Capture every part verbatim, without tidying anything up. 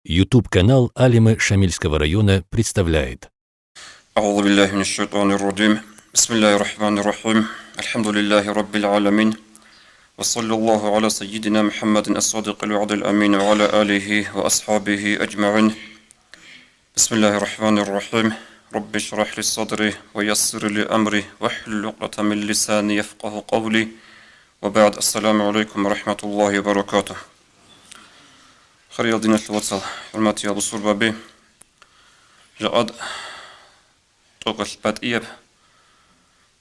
YouTube-канал Алимы Шамильского района представляет. أعوذ بالله من الشيطان الرجيم. بسم الله الرحمن الرحيم. الحمد لله رب العالمين. وصلى الله على سيدنا محمد الصادق الوعد الأمين وعلى آله وأصحابه أجمعين. بسم الله الرحمن الرحيم. رب اشرح لي صدري ويسر لي أمري واحلل عقدة من لساني يفقه قولي. وبعد، السلام عليكم ورحمة الله وبركاته. Хириял диналъул вацал, хӀурматиял бусурбаби, жакъад тӀокӀалъ батӀияб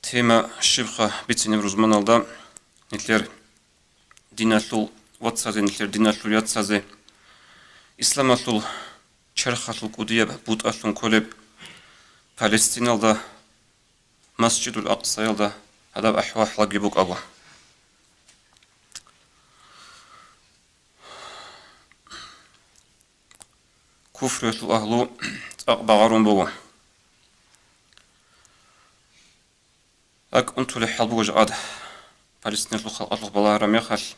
тема щибха бицинеб рузманалда, нилъер диналъул вацазе, нилъер диналъул яцазе, исламалъул черхалъул кӀудияб бутӀалъун кколеб Палестиналда, Масжидул Акъсаялда гьадаб ахӀвал-хӀалги букӀаго. Куфруялъул агьлу цӀакъ багъарун буго. РакӀ унтулеб хӀал буго жакъад Палестиналъул халкъалъухъ балагьараб мехалъ.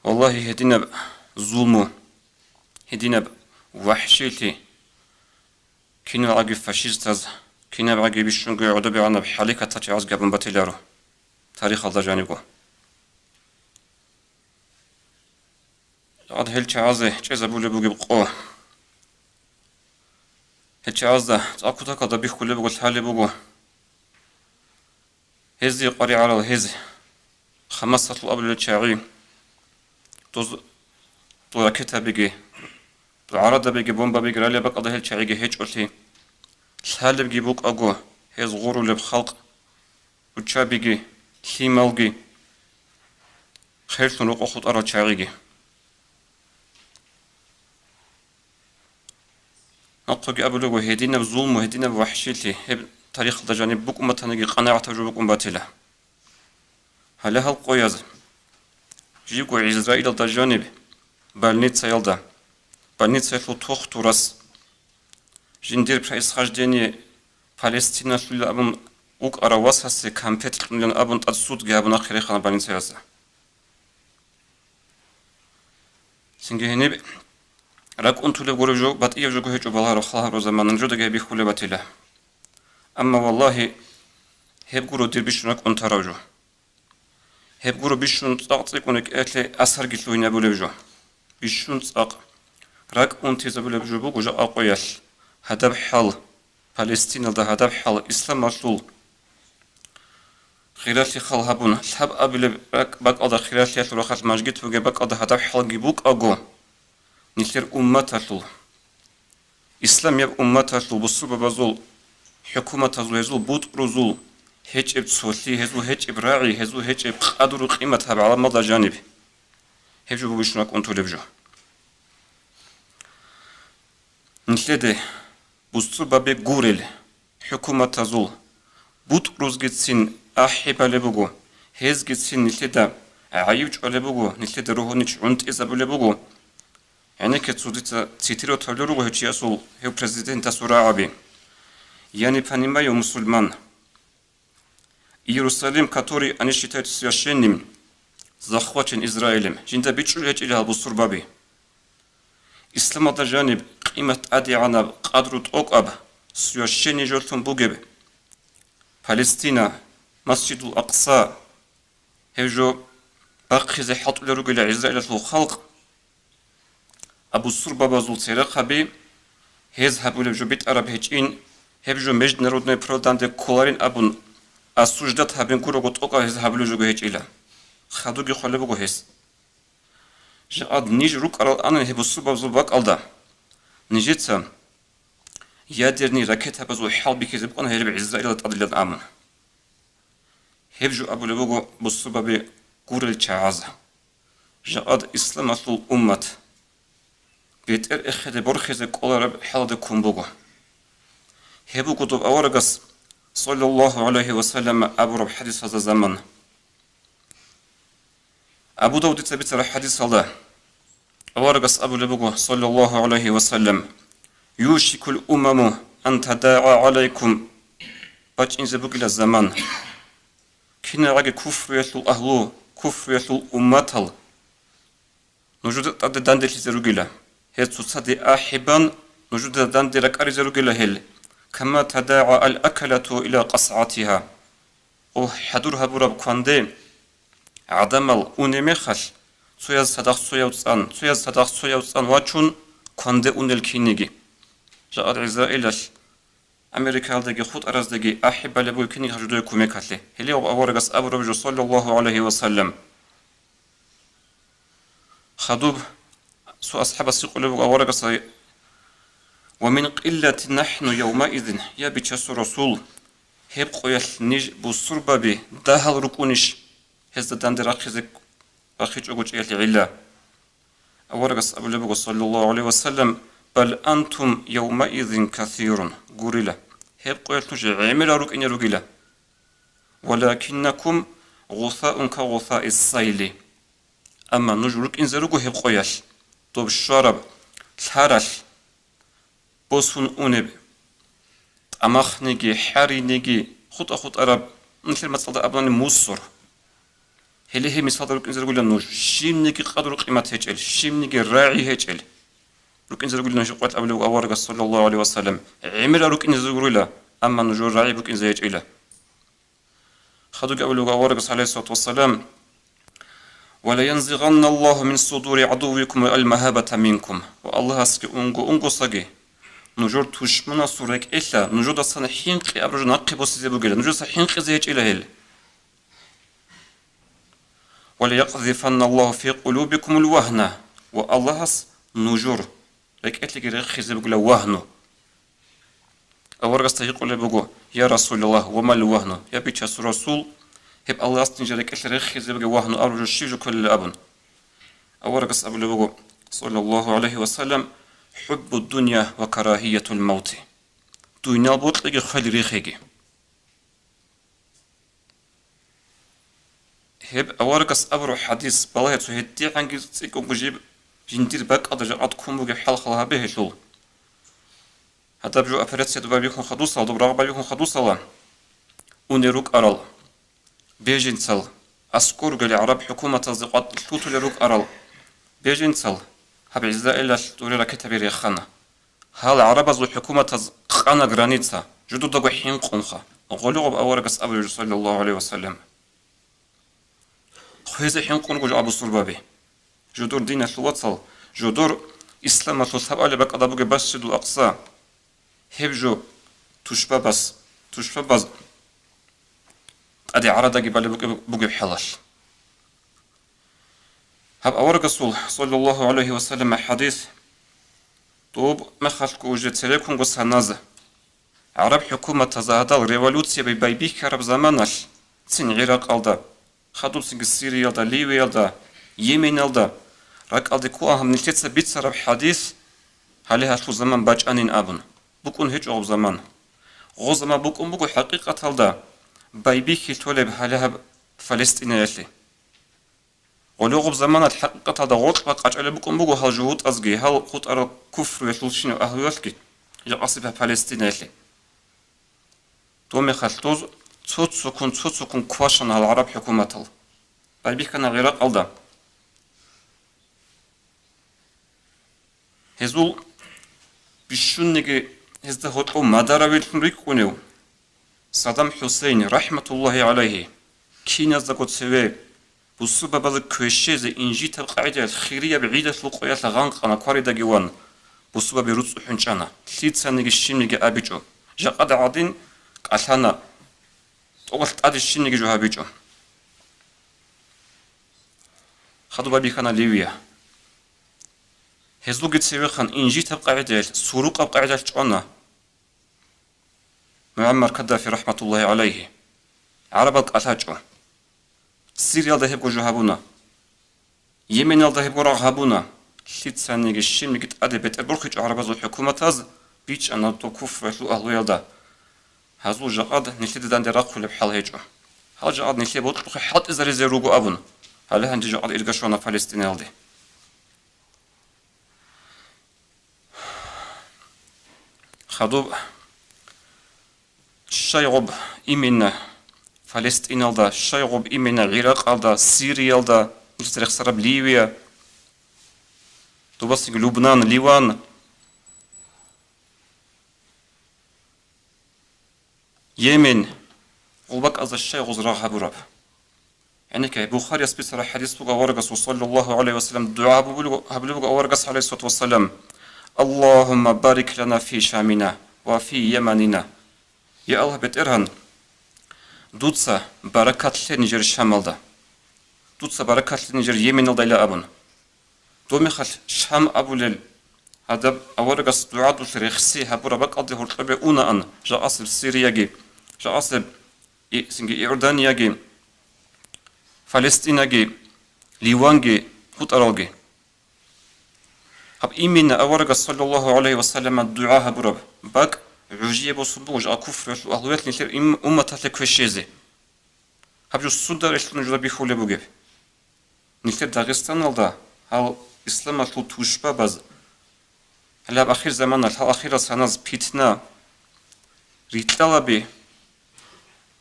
Валлагьи, гьединаб зулму, гьединаб вахӀшилъи киналгӀаги фашистаз, кинабгӀаги бищунго гӀодобегӀанаб хӀаликатал чагӀазги гьабун батиларо тарихалда жанибго. Гьал гьел чагӀазе чӀезабулеб бугеб къо. Гьел чагӀазда цӀакъ кутакалда бихьулеб буго, лъалеб буго. Гьезие къваригӀарал гьез, Хамасалъул абулел чагӀи, доз-, дол ракетабиги, дол гӀарадабиги, бомбабиги ралеб бакӀалда гьел чагӀиги гьечӀолъи, лъалебги букӀаго гьез гъурулеб халкъ, руччабиги, лъималги, херлъун рокъов хутӀарал чагӀиги. Нахъеги абулего, гьединаб зулму, гьединаб вахӀшилъи, гьеб тарихалда жаниб букӀун батаниги, къанагӀатаб жо букӀун батила. Гьале гьал къояз, живго Израилалда жаниб больницаялда, больницаялъул тохтурас, жиндир происхождение Палестиналъул абун вукӀарав васасе кампет кьунулин абун тӀад судги гьабун ахъе рехана больницаялъа. Цинги гьениб ракӀ унтулеб гуреб жо, батӀияб жого гьечӀо балагьараб хал гьабураб замана, жодеги гьеб бихьулеб батила. Амма, валлагьи, гьеб гуро дир бищун ракӀ унтараб жо. Гьеб гуро бищун цӀакъ цӀикӀкӀун рекӀелъе асарги лъугьинабулеб жо. Бищун цӀакъ ракӀ унтизабулеб жо буго жакъа къоялъ гьадаб хӀал, Палестиналда гьадаб хӀал, исламалъул хиралъи хал гьабун, лъабабилеб ракӀ бакӀалда, хиралъиялъул рахъалъ мажгит бугеб бакӀалда гьадаб хӀалги букӀаго, нилъер умматалъул, исламияб умматалъул бусурбабазул, хӀукуматазул, гьезул бутӀрузул гьечӀеб цолъи, гьезул гьечӀеб рагӀи, гьезул гьечӀеб къадру-къимат гьаб гӀаламалда жаниб. Гьеб жо буго бищун ракӀ унтулеб жо. Нилъеде бусурбаби гурел хӀукуматазул бутӀрузгицин ахӀи балеб буго, гьезгицин нилъеда гӀайиб чӀвалеб буго, нилъеда ругьунич гӀунтӀизабулеб буго. ГӀенекке цо дица цитировать гьабулел руго гьев чиясул, гьев президентасул рагӀаби. Я не понимаю мусульман. Иерусалим, который они считают священным, захвачен Израилем. Жинда бичӀчӀулел гьечӀила гьал бусурбаби. Исламалда жаниб къимат тӀадегӀанаб, къадру тӀокӀаб, священный жолъун бугеб Палестина, Масжидул Акъса, гьев жо бахъизе хӀалтӀулел ругела Израилалъул халкъ, а бусурбабазул церехъаби, гьез гьабулеб жо битӀараб гьечӀин, гьеб жо международное право данде кколарин абун, осуждать гьабин гурого тӀокӀаб гьез гьабулеб жого гьечӀила. Хадуги хъвалеб буго гьес. Жакъад ниж рукӀарал анани гьеб бусурбабазул бакӀалда, нижеца ядерный ракетабазул хӀал бихьизе букӀана гьелеб Израилалда тӀадилан абун. Гьеб жо абулеб буго бусурбаби гурел чагӀаз. Жакъад исламалъул уммат бетӀер эхеде борхизе кӀолареб хӀалде ккун буго. Гьеб буго доб аварагас, саллаллагьу гӀалайгьи ва саллам, абураб хӀадисалда заман. Абу Давудица бицараб хӀадисалда аварагас абулеб буго, саллаллагьу гӀалайгьи ва саллам: «Юшикул умаму ан тадагӀа гӀалайкум», бачӀинзе бугила заман. КинагӀаги куфруялъул агьлу, куфруялъул умматал нужеда тӀаде данделъизе ругила. Гьез цоцаде ахӀи бан, нужеда данде ракӀаризе ругила гьел, кама тадагӀа ал-акалату иля къасгӀатиха. Гъо, хӀадур гьабураб кванде гӀадамал унеб мехалъ, цояз цадахъ цояв цӀан, цояз цадахъ цояв цӀан вачун, кванде унел кинниги. Жакъа ГӀизраилалъ Америкаялдаги хутӀараздаги ахӀи балеб бугеб кинниги гьаб жо дуе кумекалъе. Гьеле аварагас абураб жо, саллаллагьу гӀалайгьи ва саллам. Хадуб цо асхӀабас гьикъулеб буго аварагас: «Ва мин къиллати нахӀну явмаизин, я Бичасул Расул, гьеб къоялъ ниж бусурбаби дагьал рукӀунищ, гьезда данде рахъизе рахъичӀого чӀиялъе гӀилла?» Аварагас абулеб буго, саллаллагьу гӀалайгьи ва саллам: «Бал антум явмаизин касирун», гурила, гьеб къоялъ нуж гӀемерал рукӀине ругила. «Валакиннакум гъусаун ка гъусаис сайли». Амма нуж рукӀинзе руго гьеб къоялъ, доб щвараб лъаралъ босун унеб, тӀамахниги, хӀариниги, хутӀа-хутӀараб, нилъер мацӀалда абунани, мусор. Гьеле гьеб мисалда рукӀинзе ругила нуж, щибниги къадру-къимат гьечӀел, щибниги рагӀи гьечӀел. РукӀинзе ругила нуж къоялъ абулеб аварагас, саллаллагьу гӀалайгьи ва саллам, гӀемерал рукӀинзе ругила, амма нужер рагӀи букӀинзе гьечӀила. Хадубги абулеб аварагас, гӀалайгьиссалату вассалам: «Ва ла янзигъанна Аллагьу мин судури гӀадуввикум ал-магьабата минкум». Ва Аллагьасги унго-унгосаги нужер тушманасул рекӀелъа нужедасан хӀинкъи абураб жо нахъе босизе бугила, нужедаса хӀинкъизе гьечӀила гьел. «Ва ла якъзифанна Аллагьу фи къулубикумул вагьна», ва Аллагьас нужер рекӀелъеги рехизе бугила вагьну. Аварагасда гьикъулеб буго: «Я Расулаллагь, ва мал вагьну?» Я Бичасул Расул, гьеб Аллагьас нижер рекӀелъе рехизе бугеб вагьну абураб жо щиб жо кколила абун. Аварагас абулеб буго, саллаллагьу гӀалайгьи ва саллам: «ХӀуббу дунья ва карагьиятул мавти». Дунял бокьиги хвел рихеги. Гьеб аварагас абураб хӀадис балагье цо гьедигӀанги цӀикӀкӀунго жиб жиндир бакӀалда жакъа ккун бугеб хӀал хал гьабе гьелъул. Гьадаб жо операция доб байбихьун хадусал, доб рагъ байбихьун хадусала, унел рукӀарал беженцал, аскӀор ругел гӀараб хӀукуматазде къватӀ лъутулел рукӀарал беженцал гьаб ГӀизраилалъ тӀуре ракетаби рехана. Гьал гӀарабазул хӀукуматаз къана граница, жудурдаго хӀинкъунха, гъолъухъаб аварагас абулеб жо, саллаллагьу гӀалайгьи ва саллам. Хвезе хӀинкъун руго жо абусурбаби. Жодор диналъул вацал, жодор исламалъул лъабалеб бакӀалда бугеб Масжидул Акъса, гьеб жо тушбабас, тушбабаз тӀаде гӀарадаги балеб бугеб, бугеб хӀалалъ. Гьаб аварагасул, саллаллагьу гӀалайгьи ва саллам, хӀадис, доб мехалъго уже цереккунго саназа. ГӀараб хӀукуматазда гьадал революцияби байбихьараб заманалъ, цин ГӀиракъалда, хадубцинги Сириялда, Ливиялда, Йеменалда, ракӀалде ккола гьаб нилъеца бицараб хӀадис, гьале гьалъул заман бачӀанин абун, букӀун гьечӀо гьаб заман. Гъо заман букӀун буго хӀакъикъаталда байбихьи лъолеб гьале гьаб Палестинаялъе. Гъолъухъаб заманалъ хӀакъикъаталда гъоркьа къачӀалеб букӀун буго гьал жугьутӀазги, гьал хутӀарал куфруялъулщинал агьлуялъги, жакъасеб гьаб Палестинаялъе. Доб мехалъ доз цо-цоккун, цо-цоккун квашана гьал гӀараб хӀукуматал. Байбихьана ГӀиракъалда. Гьезул бищунниги гьезда гьоркьов мадаравилъун рикӀкӀунев Саддам ХӀусейн, рахӀматуллагьи гӀалайгьи, киназдаго цеве бусурбабазда квешезе инжитаб къагӀидаялъ хирияб гӀидалъул къоялъ гъанкъана кваридаги ван, бусурбаби руцӀцӀухӀун чӀана, лъицаниги щибниги абичӀо, жакъа гӀадин кӀалъана, тӀокӀалъ тӀаде щибниги жо гьабичӀо. Хадуб байбихьана Ливия. Гьезулги цевехъан инжитаб къагӀидаялъ, сурукъаб къагӀидаялъ чӀвана МугӀаммар Каддафи, рахӀматуллагьи гӀалайгьи. ГӀарабал кӀалъачӀо. Сириялда гьебго жо гьабуна. Йеменалда гьебго рагъ гьабуна. Лъицаниги щибниги тӀаде бетӀер борхичӀо гӀарабазул хӀукуматаз, бичӀчӀана доб куфруялъул агьлуялда. Гьазул жакъад нилъеда данде рахъулеб хӀал гьечӀо. Гьал жакъад нилъее бокьухъе хӀалтӀизаризе руго абун, гьале гьанже жакъад ирга щвана Палестинаялде. Хадуб щайгъуб именно Палестиналда, щайгъуб именно ГӀиракъалда, Сириялда, нилъ рехсараб Ливия, Дубасиги Лубнан, Ливан, Йемен, гъулбакӀазда щай гъуз рагъ гьабураб? ГӀенекке, Бухарияс бицараб хӀадис буго, аварагасул саллаллагьу гӀалайгьи ва саллам дугӀа гьабулеб буго, гьабулеб буго аварагас гӀалайгьиссалату вассалам: «Аллагьумма барик лана фи Шамина ва фи Яманина». Я Аллагь, БетӀергьан, дуца баракат лъе нижер Шамалда, дуца баракат лъе нижер Йеменалда, ила абун. Доб-мехалъ Шам абулел гьадаб аварагас дугӀадулъ рехси гьабураб бакӀалде гьоркьобе унаан жакъасеб Сирияги, жакъасеб и-, цинги Иорданияги, Палестинаги, Ливанги, хутӀаралги. Гьаб именно аварагас саллаллагьу гӀалайгьи ва саллама дугӀа гьабураб бакӀ гӀужие босун буго жакъа куфруялъул агьлуялъ нилъер им-, умматалъе квешезе. Гьаб жо сунда релълъун нужеда бихьулеб бугеб? Нилъер Дагъистаналда гьал исламалъул тушбабаз, гьалаб ахир заманалъ, гьал ахирал саназ питна, рикьалаби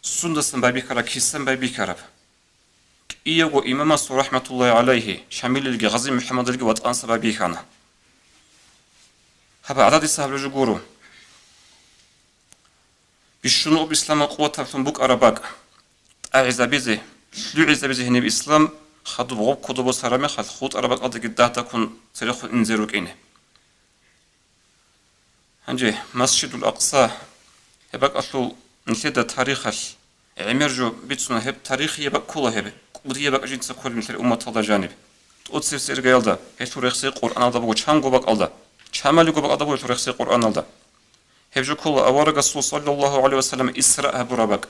сундасан байбихьараб, кисан байбихьараб? КӀиявго имамасул, рахӀматуллагьи гӀалайгьи, Шамилилги Гъази МухӀаммадилги ватӀанаса байбихьана. Гьаб гӀададиса гьаб жо гуро. Бищун об исламал къуватаблъун букӀараб бакӀ тӀагӀизабизе, лъугӀизабизе гьениб ислам хадуб гъоб кодобе босараб мехалъ, хутӀараб бакӀалдаги дагь-дагьккун церехун инзе рукӀине. Гьанже Масжидул Акъса, гьеб бакӀалъул нилъеда тарихалъ гӀемер жо бицуна, гьеб тарихияб бакӀ ккола, гьеб кӀудияб бакӀ жинца кколеб нилъер умматалда жаниб. ТӀоцебесеб иргаялда гьелъул рехси Къуръаналда буго, чанго бакӀалда, чамалиго бакӀалда буго гьелъул рехси Къуръаналда. Гьеб жо ккола аварагасул, саллаллагьу гӀалайгьи ва саллам, Исра гьабураб бакӀ.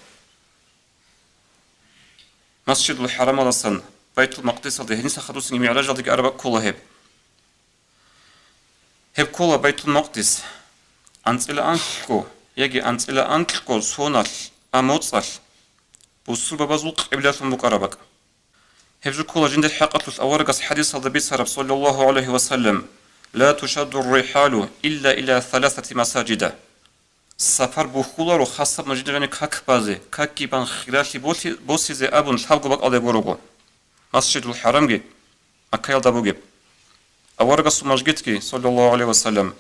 Масжидул ХӀарамалдасан Байтул Макъдисалде, гьениса хадусинги МигӀражалдеги араб бакӀ ккола гьеб. Гьеб ккола Байтул Макъдис анцӀила анлъго яги анцӀила анкьго соналъ, а, моцӀалъ, бусурбабазул къиблалъун букӀараб бакӀ. Гьеб жо ккола жиндир хӀакъалъулъ аварагас хӀадисалда бицараб, саллаллагьу гӀалайгьи ва саллам: «Ла тушадду ррихӀалу илла иля саласати масажида». Сапар бухьуларо хасаб мажгиталъ как базе, какги бан хиралъи болъи-, босизе абун лъабго бакӀалде гурого. Масжидул ХӀарамги Маккаялда бугеб. Аварагасул мажгитги, саллаллагьу гӀалайгьи ва саллам,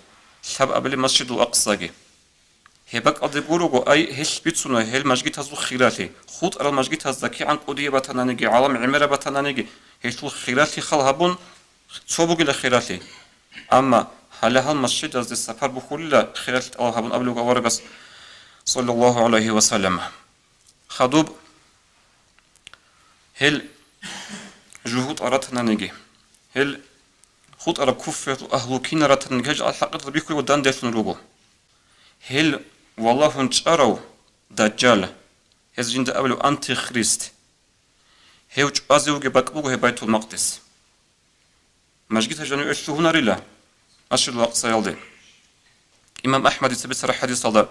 лъабабилеб Масжидул Акъсаги. Гьеб бакӀалде гурого, ай, гьелъ бицуна гьел мажгитазул хиралъи, хутӀарал мажгитазда кигӀан кӀудияб батананиги, гӀалам гӀемераб батананиги, гьелъул хиралъи хал гьабун, цо бугила хиралъи. Амма гьале гьал масжидазде сапар бухьулила хиралъи тӀалаб гьабун абулеб аварагас, саллаллагьу гӀалайгьи ва саллам. Хадуб гьел жугьутӀал ратананиги, гьел хутӀараб куфруялъул агьлу кинал ратананиги гьел жакъа лъакъида бихьулего данделъун руго. Гьел валагьун чӀарав Дажжал, гьез жинда абулев антихрист, гьев чӀвазе вугеб бакӀ буго гьеб Байтул Макъдис. Мажгиталъ жаниве лъугьунарила Масжидул Акъсаялде. Имам Ахмадица бицараб хӀадисалда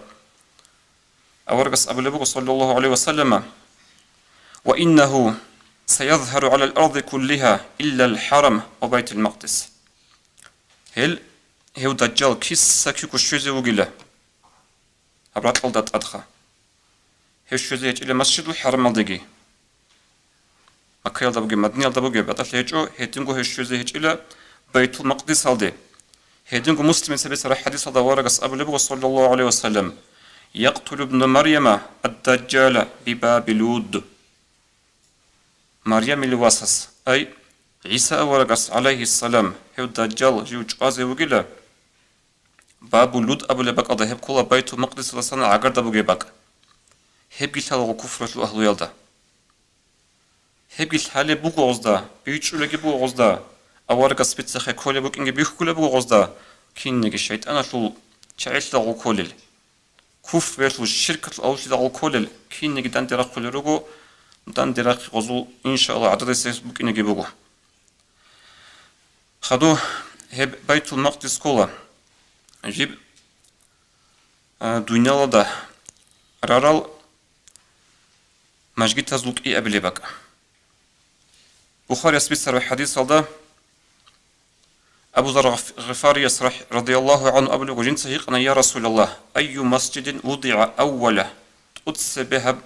аварагас абулеб буго, саллаллагьу гӀалайгьи ва саллама: «Ва иннагьу саязгьару гӀалал арди куллигьа иллал хӀарам ва Байтул Макъдис». Гьел, гьев Дажжал киса-киго щвезе вугила гьаб ракьалда тӀадха. Гьев щвезе гьечӀила Масжидул ХӀарамалдеги, Маккаялда бугеб, Мадинаялда бугеб, батӀалъи гьечӀо, гьединго гьев щвезе гьечӀила Байтул Макъдисалде. Гьединго Муслимица бицараб хӀадисалда аварагас абулеб буго, саллаллагьу гӀалайгьи ва саллам: «Якътулу ибну Марьяма ад-Дажжала би Баби Луд». Марьямил васас, ай, ГӀиса аварагас, гӀалайгьиссалам, гьев Дажжал жив чӀвазе вугила, Бабу Луд абулеб бакӀалда, гьеб ккола Байтул Макъдисалдасан гӀагарда бугеб бакӀ. Гьебги лъалаго куфралъул агьлуялда. Гьебги лъалеб буго гъозда, бичӀчӀулебги буго гъозда, аварагас бицахъе кколеб букӀинги бихьулеб буго гъозда, кинниги шайтӀаналъул чагӀилъа гъукколел. Куфралъул, ширкалъул агьлулъидал гъукколел кинниги данде рахъулел руго, данде рахъи гъозул, иншааллагь, гӀададиса гьес букӀинеги буго. Хадуб гьеб Байтул Макъдис ккола жиб, а, дуниялалда рарал мажгитазул кӀиабилеб бакӀ. Бухарияс бицараб хӀадисалда Абу Зар Гъиф-, Гъифарияс рахӀ-, радияллагьу гӀангьу абулеб буго, жинца гьикъана: «Я Расулаллагь, айю масжидин вудигӀа аввала?» ТӀоцебе гьаб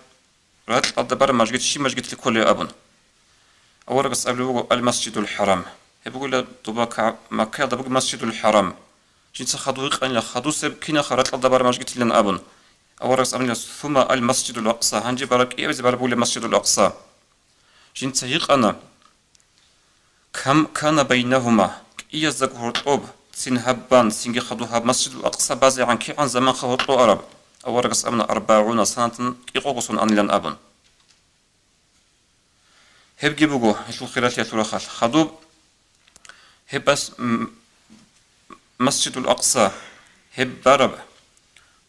ракьалда бараб мажгит щиб мажгитлъи кколеб абун. Аварагас абулеб буго: «Ал-Масжидул ХӀарам». Гьеб бугила доба Ка-, Маккаялда буго Масжидул ХӀарам. Жинца хадув гьикъанила, хадусеб кинаха ракьалда бараб мажгитилан абун. Аварагас абунила: «Сума аль Масжидул Акъса», гьанже бараб кӀиабизе бараб бугила Масжидул Акъса. Жинца гьикъана: «Кам кана байнагьума», кӀиязда гьоркьоб цин гьаб бан, цинги хадув гьаб Масжидул Акъса базегӀан кигӀан заманха гьоркьо араб? Аварагас абуна: «АрбагӀуна санатан», кӀикъого сон анилан абун. Гьебги буго гьелъул хиралъиялъул рахъалъ. Хадуб гьеб бас-, м-, Масжидул Акъса гьеб бараб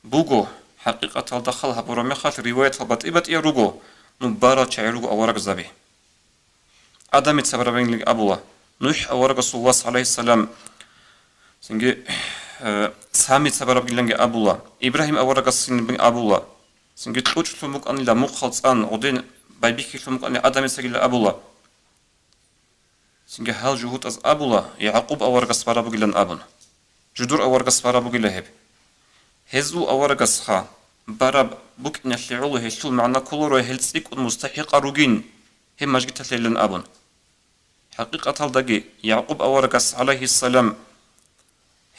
буго, хӀакъикъаталда хал гьабураб мехалъ риваятал батӀи-батӀиял руго, ну, барал чагӀи руго аварагзаби. Адамица барабиланги абула, НухӀ аварагасул вас, гӀалайгьиссалам, цинги, э, Самица барабиланги абула, Ибрагьим аварагасиланги абула, цинги кьучӀлъун букӀанила мухъал цӀан, гъудин байбихьилъун букӀанила Адамицагила абула. Цинги гьал жугьутӀаз абула, ЯгӀкъуб аварагас бараб бугилан абун. Жудур аварагас бараб бугила гьеб. Гьезул аварагасха бараб букӀиналъе гӀоло гьелъул магӀна кколаро гьел цӀикӀкӀун мустахӀикъал ругин гьеб мажгиталъейилан абун. ХӀакъикъаталдаги ЯгӀкъуб аварагас, гӀалайгьиссалам,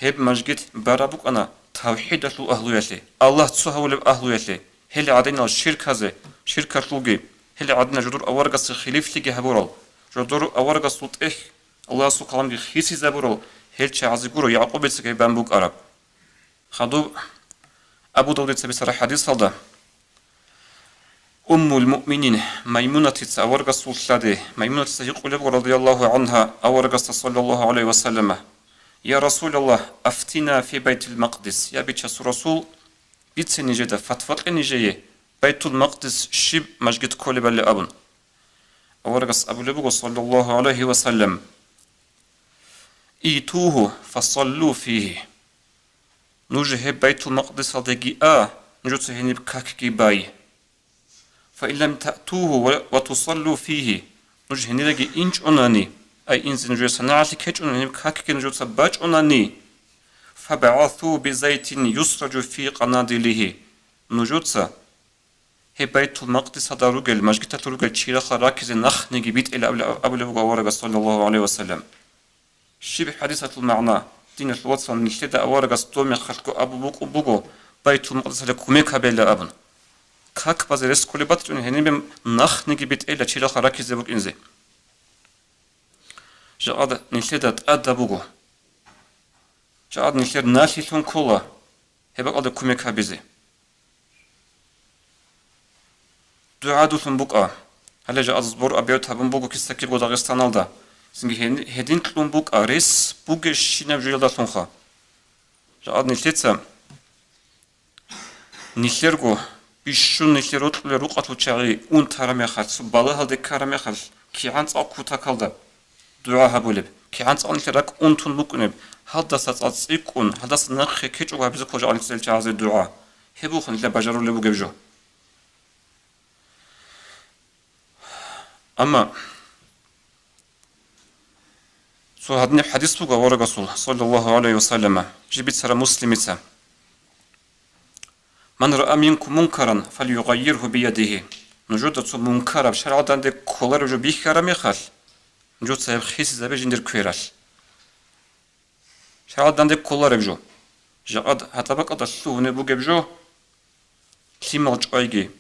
гьеб мажгит бараб букӀана тавхӀидалъул агьлуялъе, Аллагь цо гьавулеб агьлуялъе, гьел гӀадинал ширказе, ширкалъулги, гьел гӀадинал жудур аварагасде хилифлъиги гьабурал, жудур аварагасул тӀехь Аллагьасул каламги хисизабурал гьел чагӀазе гуро ЯгӀкъубица гьеб бан букӀараб. Хадуб Абу Давудица бицараб хӀадисалда, Уммул Муъминин Маймунатица аварагасул лъади, Маймунатица гьикъулеб буго, радияллагьу гӀангьа, аварагасда, саллаллагьу гӀалайгьи ва саллама: «Я Расулаллагь, афтина фи Байтил Макъдис, я Бичасул Расул, бице нижеда, фатва кье нижее, Байтул Макъдис щиб мажгит кколебали», абун. Аварагас абулеб буго, саллаллагьу гӀалайгьи ва саллам: «Итугьу фасаллу фигьи». Нуж гьеб Байтул Макъдисалдеги а, нужеца гьениб какги бай. «Фаин лам таътугьу ва, ва тусаллу фигьи», нуж гьениреги инчӀунани, ай инзе нужер санагӀалъи ккечӀун гьениб какги нужеца бачӀунани, «фабгӀасу бизайтин юсраджу фи къанадилигьи», нужеца гьеб Байтул Макъдисалда ругел, мажгиталъур ругел чирахъа ракизе нахниги битӀила абули-, абулеб буго аварагас, саллаллагьу гӀалайгьи ва саллам. Щиб хӀадисалъул магӀна? Диналъул вацал, нилъеда аварагас доб мехалъго абу букӀун буго, Байтул Макъдисалде кумек гьабейила абун. Как базе рес кколеб батичӀони гьенибе нахниги битӀейила чирахъа ракизе букӀинзе. Жакъа нилъеда тӀадаб буго. Жакъа нилъер налъилъун ккола гьеб бакӀалде кумек гьабизе. ДугӀадулъун букӀа. Гьале жакъа сбор объявить гьабун буго киса-кибго Дагъистаналда. Цинги гьен-, гьедин кьун букӀа, рес бугебщинаб жуялдалъунха. Жакъа нилъеца нилъерго бищун нилъер рокьулел рукъалъул чагӀи унтараб мехалъ, цо балагьалде ккараб мехалъ, кигӀан цӀакъ кутакалда дугӀа гьабулеб, кигӀан цӀакъ нилъер ракӀ унтун букӀунеб, гьалдаса цӀакъ цӀикӀкӀун, гьалдаса нахъе кечӀого гьабизе ккола жакъа нилъер чагӀазе дугӀа. Гьеб буго нилъер бажарулеб бугеб жо. Амма цо гьадинаб хӀадис буго аварагасул, саллаллагьу гӀалайгьи ва саллама, жиб бицараб Муслимица: «Ман раа минкум мункаран, фалюгъаййиргьу биядигьи». Нужеда цо мункараб, шаргӀалда данде кколареб жо бихьараб мехалъ, нужеца гьеб хисизабе жиндир квералъ. ШаргӀалда данде кколареб жо. Жакъа гьатӀаб бакӀалда лъугьунеб бугеб жо, лъимал чӀвайги,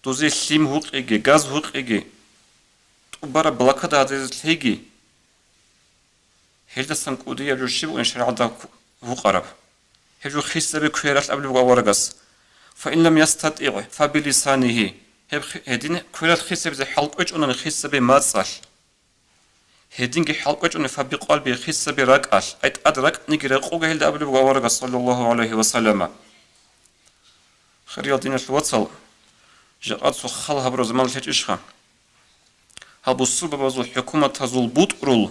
дозе лъим гьукъиги, газ гьукъиги, тӀубараб блокада гьаризе лъейги, гьелдасан кӀудияб жо щиб бугони шаргӀалда гьукъараб? Гьеб жо хисизабе квералъ абулеб буго аварагас: «Фаин лам ястатигӀ, фабилисанигьи». Гьеб хи-, гьедин квералъ хисабизе хӀал кӀвечӀунани хисизабе мацӀалъ. Гьединги хӀал кӀвечӀунеб фабикъалби хисизабе ракӀалъ, ай тӀад ракӀниги рекъого гьелда абулеб буго аварагас, саллаллагьу гӀалайгьи ва саллама. Хириял диналъул вацал, жакъа цо хал гьабураб заманалъ гьечӀищха? Гьаб бусурбабазул хӀукуматазул бутӀрул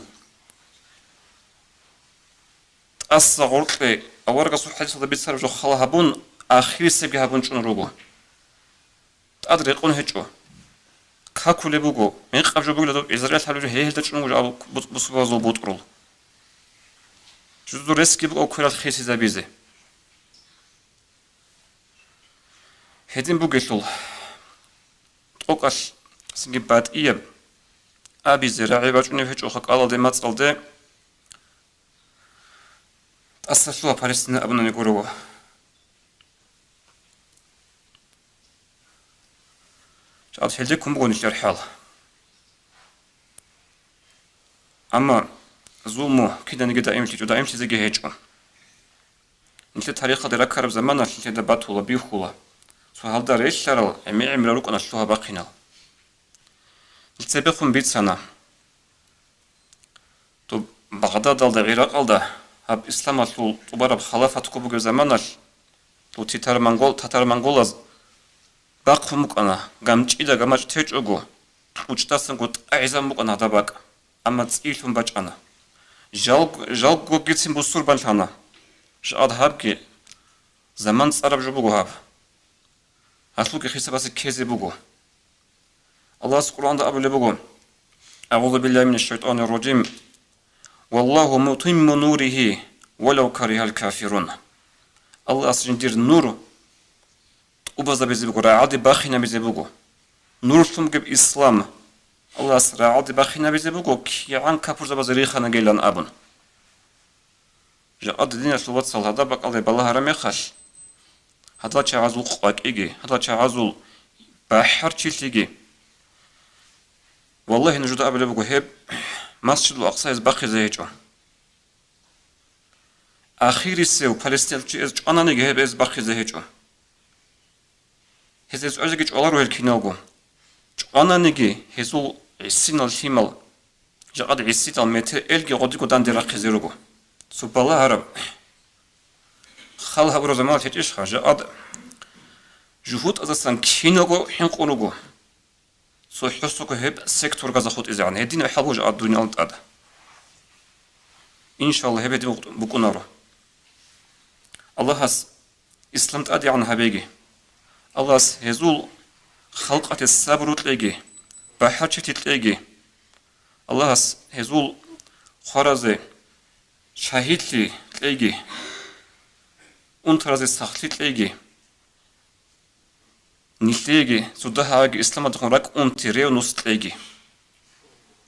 тӀаса гъоркье аварагасул хӀадисалда бицараб жо хал гьабун, ахирисебги гьабун чӀун руго. ТӀад рекъон гьечӀо. Какулеб буго, мекъаб жо бугила доб Израиль гьабулеб жо, гьей гьелда чӀун буго жо абу-, бу-, бусурбабазул бутӀрул. Жузул ресги буго кверал хисизабизе. Гьедин бугелъул, тӀокӀалъ цинги батӀияб абизе рагӀи бачӀунеб гьечӀоха кӀалалде мацӀалде, тӀаса лъугьа Палестина абунани гурого. Чагъад гьелдеккун буго нилъер хӀал. Амма зулму киданиги даимлъичӀо, даимлъизеги гьечӀо. Нилъер тарихалде раккараб заманалъ нилъеда батула, бихьула. Цо гьалда релълъарал гӀемер-гӀемерал рукӀана лъугьа-бахъинал. Нилъ цебехун бицана. Доб Багъдадалда, ГӀиракъалда гьаб исламалъул тӀубараб халафатго бугеб заманалъ, дов титар-монгол, татар-монголаз бахъун букӀана, гамчӀида гамачӀ течӀого, кьучӀдасанго тӀагӀизабун букӀана гьадаб бакӀ, амма цӀийлъун бачӀана. Жал-, жалгогицин бусурбанлъана. Жагьад гьабги заман цӀараб жо буго гьаб. Гьалъулги хисабасе ккезе буго. Аллагьас Къуръанда абулеб буго: «أعوذ بالله من الشيطان الرجيم. والله متم نوره ولو كره الكافرون». Аллагьас жиндир нур тӀубазабизе буго, рагӀалде бахинабизе буго. Нурлъун бугеб ислам Аллагьас рагӀалде бахинабизе буго, кигӀан капурзабазе риханагилан абун. Жакъа диналъул вацал гьадаб бакӀалде балагьараб мехалъ, гьадал чагӀазул къвакӀиги, гьадал чагӀазул бахӀарчилъиги, валлагьи, нужеда абулеб буго, гьеб Масжидул Акъсаялъ бахъизе гьечӀо. Ахирисев палестинчияз чӀвананиги гьеб гьез бахъизе гьечӀо. Гьез гьез чӀвазеги чӀваларо гьел киналго. ЧӀвананиги гьезул гӀисинал лъимал, жакъад гӀисинал метер элги гъодиго данде рахъизе руго. Цо балагьараб хал гьабураб заманалъ гьечӀищха, жакъад жугьутӀаздасан киналго хӀинкъун руго. Цо хӀусаго гьеб секторгазда хутӀизегӀан, гьединаб хӀал буго жакъад дуниялалда тӀад. Иншаллагь, гьеб гьедин букӀунаро. Аллагьас ислам тӀадегӀан гьабеги. Аллагьас гьезул халкъалъе сабру кьеги, бахӀарчилъи кьеги. Аллагьас гьезул хваразе шагьидлъи кьеги, унтаразе сахлъи кьеги. Нилъееги цо дагьабги исламалдехун ракӀ унти, ревность кьеги.